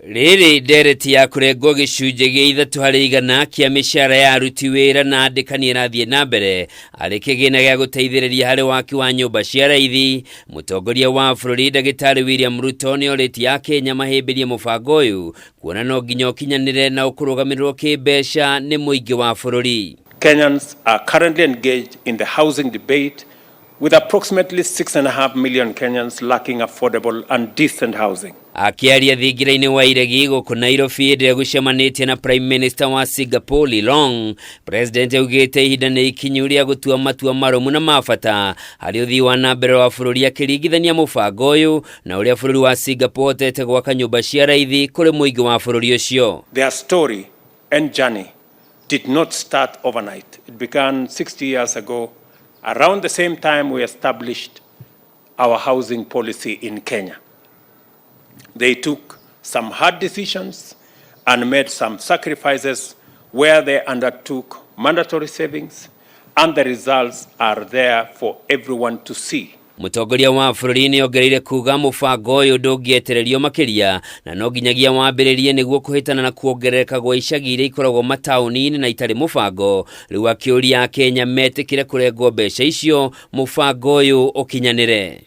Rĩrĩ ndereti ya kũrengwo gĩcunjĩ gĩa 3% kĩa mĩcara ya aruti wĩra na andĩkani ĩrathiĩ na mbere arĩ kĩgĩna gĩa gũteithĩrĩria harĩ waki wa nyũmba cia raithi. Mũtongoria wa bũrũri Ndagĩtarĩ William Ruto nĩ orĩtie Akenya mahĩmbĩrie mũbango ũyũ kuona no nginya ũkinyanĩre na ũkũrũgamĩrĩrwo kĩmbeca nĩ mũingĩ wa bũrũri. Kenyans are currently engaged in the housing debate with approximately 6.5 million Kenyans lacking affordable and decent housing. Akĩaria thingira-inĩ wa iregi gũkũ Nairobi hĩndĩ ĩrĩa gũcemanĩtie na Prime Minister wa Singapore Lee Long, President augĩte ihinda nĩ ikinyu rĩa gũtua matua marũmu na ma bata harĩ ũthii wa na mbere wa bũrũri, akĩringithania mũbango ũyũ na ũrĩa bũrũri wa Singapore ũhotete gwaka nyũmba cia raithi kũrĩ mũingĩ wa bũrũri ũcio. Their story and journey did not start overnight. It began 60 years ago, around the same time we established our housing policy in Kenya. They took some hard decisions and made some sacrifices where they undertook mandatory savings, and the results are there for everyone to see. Mũtongoria wa bũrũri nĩ ongereire kuga mũbango ũyũ ndũngĩetererio makĩria na no nginyagia wambĩrĩrie nĩguo kũhĩtana na kuongerereka gwa icagi iria ikoragwo mataũni-inĩ na itarĩ mũbango. Rĩu akĩũria Akenya metĩkĩre kũrengwo mbeca icio mũbango ũyũ ũkinyanĩre.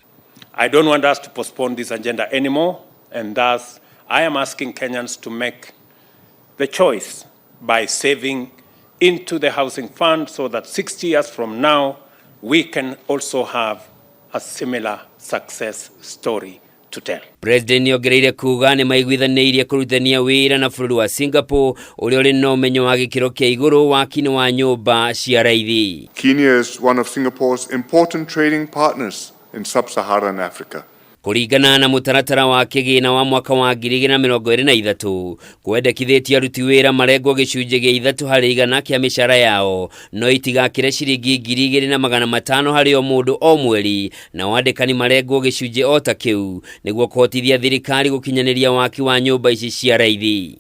I don't want us to postpone this agenda anymore, and thus I am asking Kenyans to make the choice by saving into the housing fund so that 60 years from now we can also have a similar success story to tell. President nĩ ongereire kuga nĩ maiguithanĩirie kũrutithania wĩra na bũrũri wa Singapore ũrĩa ũrĩ na ũmenyo wa gĩkĩro kĩa igũrũ waki-inĩ wa nyũmba cia raithi. Kenya is one of Singapore's important trading partners in sub-Saharan Africa. Kũringana na mũtaratara wa kĩgĩna wa mwaka wa 2023, kwendekithĩtie aruti wĩra marengwo gĩcunjĩ gĩa 3% kĩa mĩcara yao, no itigakĩre ciringi 2,500 harĩ o mũndũ o mweri, na wandĩkani marengwo gĩcunjĩ o ta kĩu nĩguo kũhotithia thirikari gũkinyanĩria waki wa nyũmba ici cia raithi.